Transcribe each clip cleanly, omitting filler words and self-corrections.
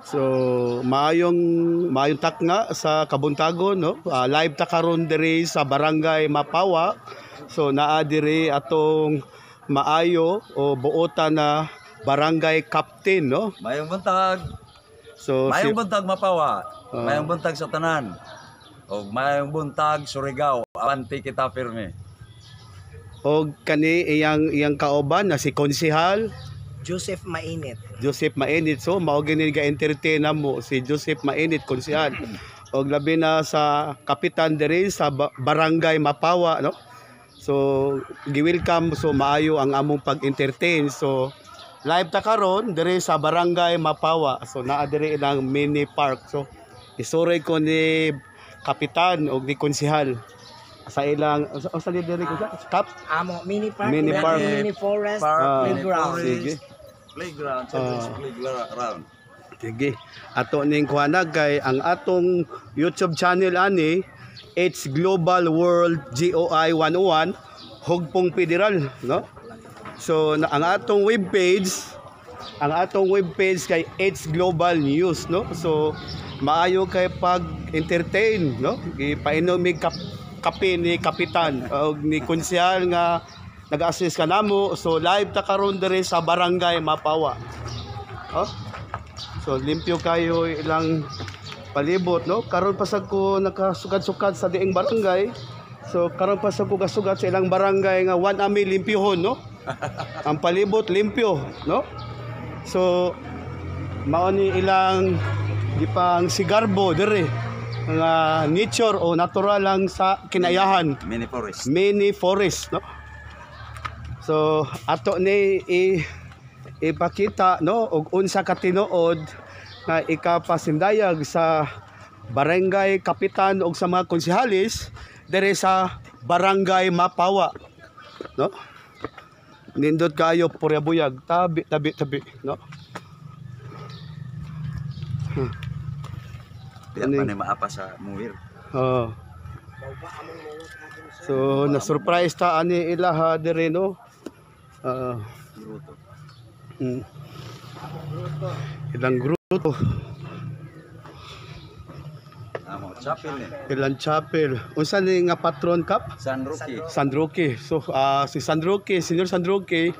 So maayong maayong takna sa kabuntagon, no. Live ta karon diri sa Barangay Mapawa. So naa diri atong maayo o buotan na barangay captain, no. Mayong buntag. So si Mayong buntag, Mapawa. Ah. Mayong buntag sa tanan. Og mayong buntag, Surigao. Abante kita pirmi. Og kani iyang iyang kauban na si konsehal Joseph Mainit. Joseph Mainit. So mao gini ga-entertain namo si Joseph Mainit, konsehal. Og labi na sa kapitan diri sa Barangay Mapawa, no. So gi-welcome, so maayo ang among pag-entertain. So live ta karon diri sa Barangay Mapawa. So naa diri ilang mini park. So isuroy ko ni kapitan og ni konsehal sa ilang sa diri ko sa kap Amo, mini park, Mini park. Mini forest, Park, Ah. mini playground. forest, Sige. playground, children's playground. Sige. Ato ning kuhanag kay ang atong YouTube channel ani, it's Global World GOI 101 Hugpong Federal, no? So na, ang atong webpage kay It's Global News, no? So maayo kay pag entertain, no? Ipainom mig kape ni kapitan og ni konsehal nga nag-assist ka namo. So live ta karon diri sa Barangay Mapawa. Oh? So limpyo kayo ilang palibot, no? Karon pa sad ko nakasugad-sugad sa dieng barangay. So karon pa sad ko gasugad sa ilang barangay nga one ami limpyohon, no? Ang palibot limpyo, no? So mao ni ilang gipang sigarbo diri nga nature o natural lang sa kinayahan. Mini forest. Mini forest, no? So ato ni ipakita, no, og unsa ka tinuod nga ikapasindayag sa barangay kapitan og sa mga konsehalis diri sa Barangay Mapawa, no? Nindot kayo purya buyag, tabi tabi tabi, no? Di pa ni maapa sa muwir. Oh. So na-surprise ta ani ilaha diri, no. Gruto. Ilang gruto. Amo, chapel ni. Ilang chapel. Unsa ni nga patron, kap? San Roque. San Roque. So si San Roque, Senior San Roque,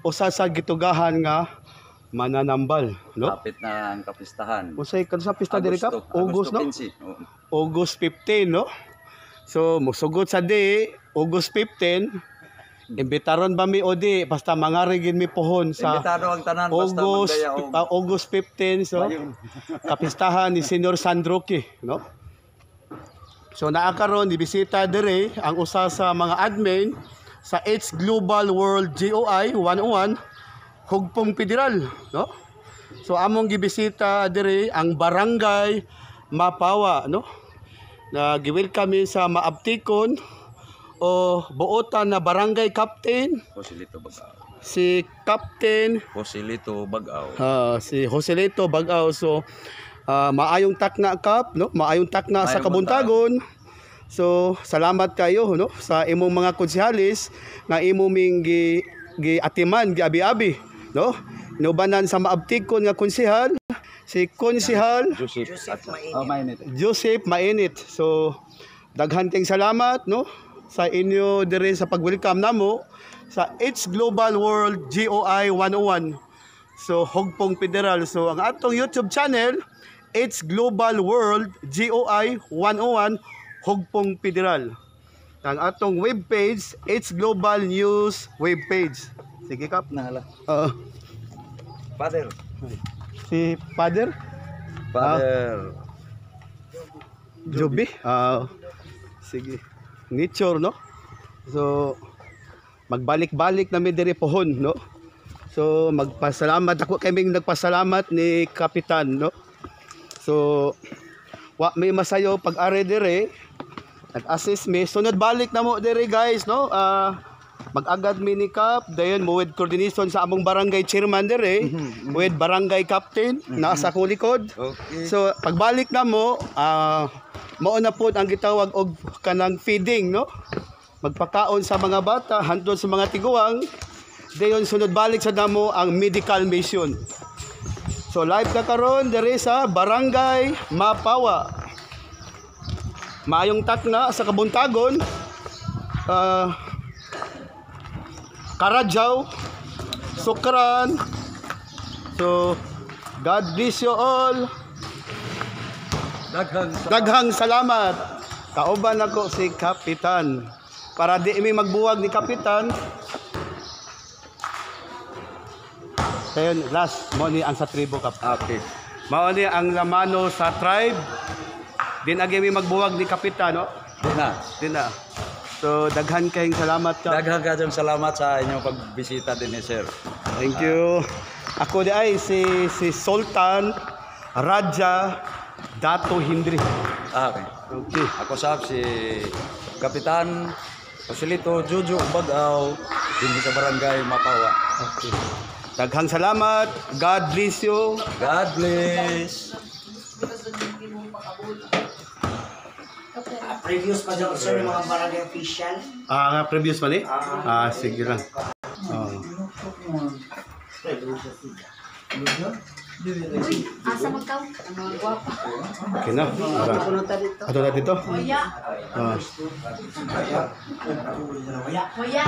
usa sa gitugahan nga mananambal, no? Kapit na ang kapistahan. Unsay kan sa pista diri, kap? Agosto August, no? 15. Oo. August 15, no? So musugot sa di August 15. Imbitaron ba mi o di? Basta mangari gid mi pohon sa Imbitado ang tanan basta August magdaya og August 15, so kapistahan ni Senior San Roque, no? So naa karon ibisita dire ang usa sa mga admin sa H Global World GOI 101 Hugpong Federal, no? So among gibisita dire ang Barangay Mapawa, no? Na gi-welcome mi sa maabtikon o buotan na barangay captain Joselito Bagao. Si Captain Joselito Bagao. Si Joselito Bagao. So maayong takna, kap, no? Maayong takna sa Maayong kabuntagon. So salamat kayo, no, sa imong mga konsehalis nga imo ming gi, gi atiman, gi abi-abi, no? Inubanan sa maabtikon nga konsehal, si Konsehal Joseph. Joseph Mainit. Oh, Mainit. Joseph Mainit. So daghan kayong salamat, no, sa inyo diri sa pag-welcome namo sa It's Global World GOI 101. So Hugpong Federal. So ang atong YouTube channel, It's Global World GOI 101 Hugpong Federal. Ang atong webpage, It's Global News webpage. Sige, kap. Nahala. Oo. Father. Si Father Father. Joby? Sige. Nature, no? So, magbalik-balik na mi diri pohon, no? So, magpasalamat ako kaming nagpasalamat ni Kapitan, no? So, wa may masayo pag are dire, nag-assist mi. Sunod balik na mo dire, guys, no? Mag-agad mi ni Kap, dayon mo with coordination sa among barangay chairman dire, with barangay captain, nasa akong likod. Okay. So pagbalik na mo, mao na pod ang gitawag og kanang feeding, no? Magpakaon sa mga bata hantod sa mga tiguang. Dayon sunod balik sa damo ang medical mission. So live ka karon diri sa Barangay Mapawa. Maayong takna sa kabuntagon. Karadjaw, Sukran. So God bless you all. Daghang Daghang salamat. Kauban ako si Kapitan. Para di mi magbuwag ni Kapitan. Ayun, last, mo ni ang sa tribo, Kap. Okay. Mao ni ang lamano sa tribe. Din agi mi magbuwag ni Kapitan, no? Di na. Din na. So, daghan kayong salamat, Kap. Daghang kayong salamat sa inyong pagbisita din, sir. Thank you. Ako di ay si si Sultan Raja Dato Hindri. Okay. Okay. Ako sab si Kapitan Joselito Jojo Bagaw din sa Barangay Mapawa. Okay. Daghang salamat. God bless you. God bless. Previous pa daw, sir, yung mga barangay official. Ah, previous man eh? Ah, sige lang. Oh. Uy, asa magkaw? Ang mga gwapa. Okay na. Tara. Ato na dito. Hoya. Ah. Hoya.